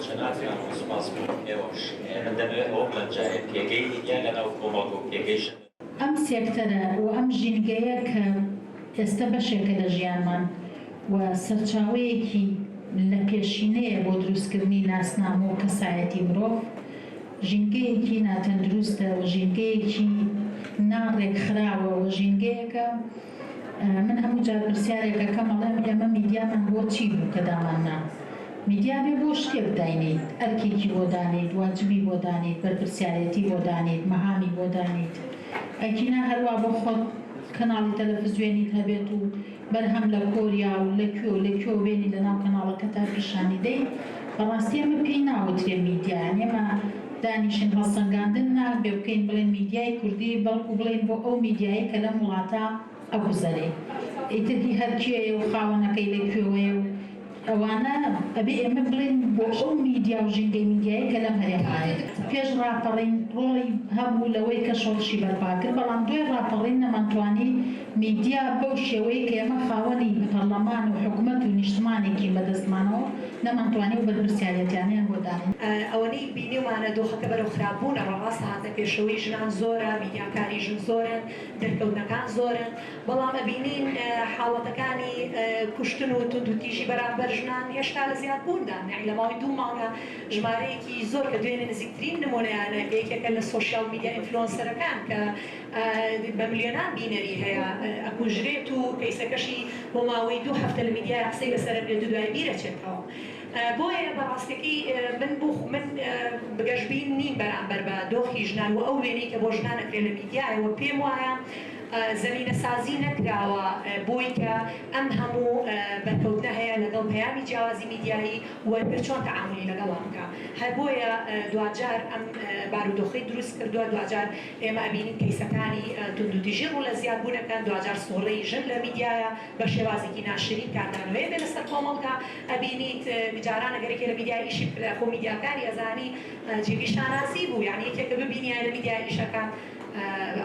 جەنابتان و سوپاس بۆ ئێوەش. من دەمەوێت ئەوە بڵێم جارێ پێگەی میدیا لەناو کۆمەڵگە و پێگەی ژن. ئەم سێکتەرە و ئەم ژینگەیە کە ئێستە بەشێکە لە ژیانمان و سەرچاوەیەکی لەپێشینەیە بۆ دروستکردنی ناسنامە و کەسایەتی مرۆڤ، ژینگەیەکی ناتەندروستە و ژینگەیەکی نا ڕێکخراوە و ژینگەیەکە من هەموو جار پرسیارێک ئەکەم ئەڵێم ئێمە میدیامان بۆ چی بوو کە دامان نا؟ میدیا بێ بۆ شتێک داینێیت، ئەرکێکی بۆ دانێیت، واجبی بۆ دانێیت، بەرپرسیارێتی بۆ دانێیت، مەهامی بۆ دانێیت. ئەگینا هەروا بۆ خۆت کەناڵی تەلەفزیۆنیت هەبێت و بەرهەم لە کۆریا و لە کوێ و لە کوێوە بێنی لەناو کەناڵەکەتا پیشانی دەی، بەڕاستی ئەمە پێی ناوترێ میدیا. یانی ئێمە دانیشین هەڵسەنگاندن نابێ بکەین بڵێین میدیای کوردی، بەڵکو بڵێین بۆ ئەو میدیایەی کە لەم وڵاتە ئەگوزەرێ. ئیتر هی هەر کێیە و خاوەنەکەی لە کوێوەیە و ئەوانە ئەبێ ئێمە بڵێین بۆ ئەو میدیا و ژینگەی میدیایەی کە لەم هەرێمە هەیە. پێش ڕاپەڕین ڕۆڵی هەبوو لەوەی کە شۆڕشی بەرپا کرد، بەڵام دوای ڕاپەڕین نەمانتوانی میدیا بەو شێوەیەی کە ئێمە خاوەنی پەڕلەمان و حکومەت و نیشتمانێکین بە دەستمانەوە، نەمانتوانی ئەو بەرپرسیارێتیانەیان بۆ دانێین. ئەوەنەی بینیومانە دۆخەکە بەرەو خراپبوون ئەڕوا، ڕاستە هاتنە پێشەوەی ژنان زۆرە، میدیاکاری ژن زۆرن، دەرکەوتنەکان زۆرن، بەڵام ئەبینین حاڵەتەکانی کوشتن و توندوتیژی بەرامبەر ژنان هێشتا لە زیادبووندان، یانی لە ماوەی دوو مانگا ژمارەیەکی زۆر کە دوێنێ نزیکترین نمونەیانە کە یەکێکە لە سۆشیال میدیا influencer ەکان کە بە ملیۆنان بینەری هەیە ئەکوژرێت و کەیسەکەشی بۆ ماوەی دوو هەفتە لە میدیای قسەی لەسەر ئەکرێت و دوای بیرەچێتەوە. بۆیە بە ڕاستەکەی من بۆ من گەشبین نیم بەرامبەر بە دۆخی ژنان و ئەو وێنەی کە بۆ ژنان ئەکرێت لە میدیایەوە پێم وایە زەمینەسازی نەکراوە بۆی کە ئەم هەموو بەرکەوتنە هەیە لەگەڵ پەیامی جیاوازی میدیایی وەرگر چۆن تەعامولی لەگەڵا بکا هەر بۆیە دواجار ئەم بارودۆخەی دروست کردووە دواجار ئێمە ئەبینین کەیسەکانی توندوتیژی ڕوو لە زیادبوون ئەکەن دواجار سۆڕەی ژن لە میدیایە بە شێوازێکی ناشرین کاردانەوەی بێ لەسەر کۆمەڵگا ئەبینیت جاران ئەگەر یەکێ لە میدیا ئیشی بکردایە خۆ میدیاکاری ئەزانی جێگەی شانازی بوو یانی یەکێک کە ببینیایە لە میدیا ئیشەکە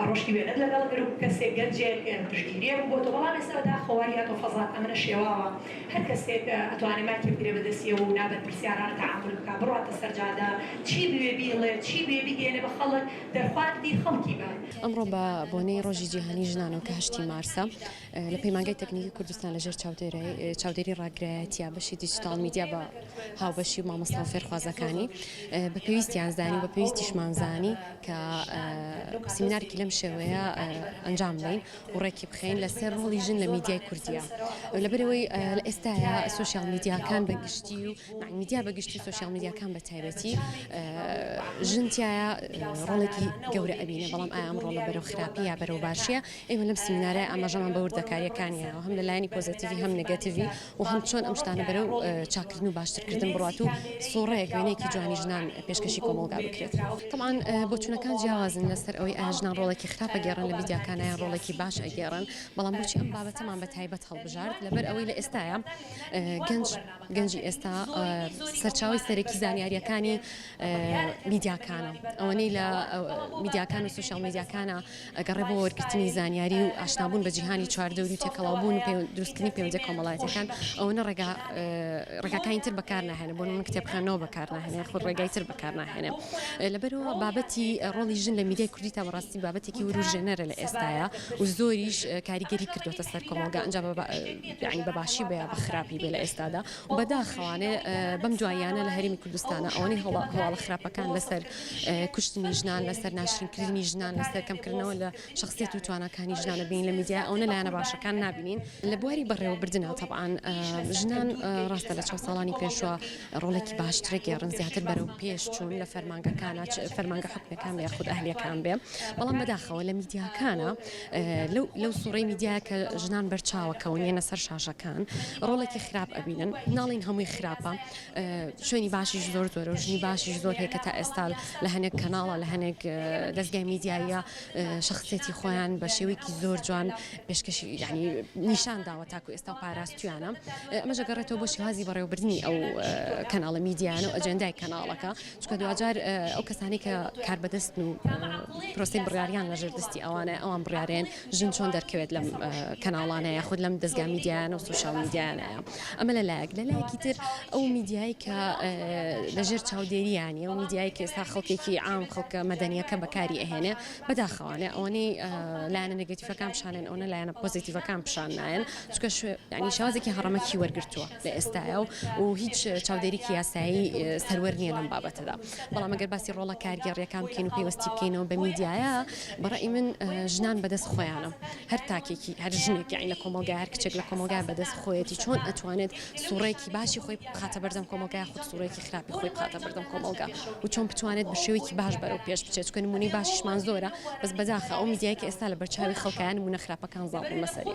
ئەڕۆشتی وێنەت لەگەڵ کرد و کەسێک گەنجێک پشتگیریە بوو بۆ تۆ بەڵام ئێستا بەداخەوە هاتۆ فەزا ئەمنە شێواوە هەر کەسێک ئەتوانێ مایکێ بگرێ بەدەستیەوە و نابەرپرسیارانە تەعامول بکا بڕواتە سەر جادە چی بوێ بیڵێ چی بوێ بیگەیەنێ بە خەڵک دەرخواردی خەڵکی بات. ئەمڕۆ بە بۆنەی ڕۆژی جیهانی ژنانەوە کە هەشتی مارسە لە پەیمانگای تەکنیکی کوردستان لە ژێر چاودێری ڕاگرایەتیە بەشی دیجیتاڵ میدیا بە هاوبەشی و مامۆستا و فێرخوازەکانی بە پێویستیان زانی و بە پێویستیشمان زانی کە سیمینارێکی لەم شێوەیە ئەنجام بدەین و ڕێکی بخەین لەسەر ڕۆڵی ژن لە میدیای کوردیە لەبەرەوەی لە ئێستایا سۆشیال میدیاکان بە گشتی و میدیا بە گشتی سۆشیال میدیاکان بە تایبەتی ژن تیایا ڕۆڵێکی گەورە ئەبینێ بەڵام ئایا ئەم ڕۆڵە بەرەو خراپی یا بەرەو باشیە ئێمە لەم سیمینارە ئاماژەمان بە وردەکارییەکانیەوە هەم لە لایەنی پۆزەتیڤی هەم نێگەتیڤی و هەم چۆن ئەم شتانە بەرەو چاککردن و باشترکردن بڕات و سوڕەیەک وێنەیەکی جوانی ژنان پێشکەشی کۆمەڵگا بکرێت. تەبعەن بۆچوونەکان جیاوازن لەسەر ئەوەی ئایا ژنان ڕۆڵێکی خراپ ئەگێڕن لە میدیاکانا یان ڕۆڵێکی باش ئەگێڕن، بەڵام بۆچی ئەم بابەتەمان بە تایبەت هەڵبژارد لەبەر ئەوەی لە ئێستایا گەنج گەنجی ئێستا سەرچاوەی سەرەکی زانیارییەکانی میدیاکانە ئەوەنەی لە میدیاکان و سۆشیال میدیاکانە ئەگەڕێ بۆ وەرگرتنی زانیاری و ئاشنابوون بە جیهانی چواردەوری و تێکەڵاوبوون و دروستکردنی پەیوەندییە کۆمەڵایەتییەکان، ئەوەنە ڕێگا ڕێگاکانی تر بەکار ناهێنێ، بۆ نموونە کتێب خوێندنەوە بەکار ناهێنێ یاخود ڕێگای تر بەکار ناهێنێ. لەبەرئەوە بابەتی ڕۆڵی ژن لە میدیای کوردی تا بەڕاستی بابەتێکی وروژێنەرە لە ئێستایا و زۆریش کاریگەری کردووەتە سەر کۆمەڵگا ئینجا بە یانی بە باشی بێ یا بە خراپی بێ لە ئێستادا و بەداخەوانێ بەم دواییانە لە هەرێمی کوردستانا ئەوەنەی هەواڵە خراپەکان لەسەر کوشتنی ژنان، لەسەر ناشرینکردنی ژنان، لەسەر کەمکردنەوە لە شەخسیەت و تواناکانی ژنان ئەبینین لە میدیا، ئەوەنە لایەنە باشەکان نابینین. لە بواری بەڕێوەبردنا تەبعەن ژنان ڕاستە لە چاو ساڵانی پێشوە ڕۆڵێکی باشترە گێڕن، زیاتر بەرەو پێش چوون لە فەرمانگەکانا چ فەرمانگە حکومیەکان بێ یاخود ئەهلیەکان بێ، بەڵام بەداخەوە لە میدیاکانا لەو لەو سوڕەی میدیایە کە ژنان بەرچاوەکەون یەنە سەر شاشەکان ڕۆڵێکی خراپ ئەبینن، ناڵێین هەمووی خراپە، شوێنی باشیش زۆر زۆرە و ژنی باشیش زۆر هەیە کە تا ئێستا لە هەنێک کەناڵە لە هەنێک دەزگای میدیاییە شەخسیەتی خۆیان بە شێوەیەکی زۆر جوان پێشکەشی یعنی نیشان داوە تاکو ئێستا و پاراستویانە ئەمەش ئەگەڕێتەوە بۆ شێوازی بەڕێوەبردنی ئەو کەناڵە میدیایانە و ئەجێندای کەناڵەکە چونکە دواجار ئەو کەسانەی کە کاربەدەستن و پرۆسەی. پرۆسەی بڕیاریان لەژێر دەستی ئەوانە ئەوان بڕیارێن ژن چۆن دەرکەوێت لەم کەناڵانە یاخود لەم دەزگا میدیایانە و سۆشیال میدیایانەیە ئەمە لە لایەک لە لایەکی تر ئەو میدیایی کە لەژێر چاودێریانی ئەو میدیایی کە ئێستا خەڵکێکی عام خەڵکە مەدەنیەکە بەکاری ئەهێنێ بەداخەوانێ ئەوەنەی لایەنە نێگەتیفەکان پیشانێن ئەوەنە لایەنە پۆزیتیڤەکان پیشان نایەن چونکە ینی شێوازێکی هەڕەمەکی وەرگرتووە لە ئێستایا و و هیچ چاودێریکی یاسایی سەروەر نییە لەم بابەتەدا بەڵام ئەگەر باسی ڕۆڵە کارگێڕیەکان بکەین و پەیوەستی بکەینەوە بە میدیایە بەڕای من ژنان بەدەست خۆیانە هەر تاکێکی هەر ژنێک یانی لە کۆمەڵگا هەر کچێک لە کۆمەڵگا بەدەست خۆیەتی چۆن ئەتوانێت سوڕێکی باشی خۆی بخاتە بەردەم کۆمەڵگا یاخود سوڕێکی خراپی خۆی بخاتە بەردەم کۆمەڵگا و چۆن بتوانێت بە شێوەیەکی باش بەرەو پێش بچێت چونکە نمونەی باشیشمان زۆرە بەس بەداخە ئەو میدیای کە ئێستا لە بەرچاوی خەڵکایە نمونە خراپەکان زاڵ بوون بەسەری.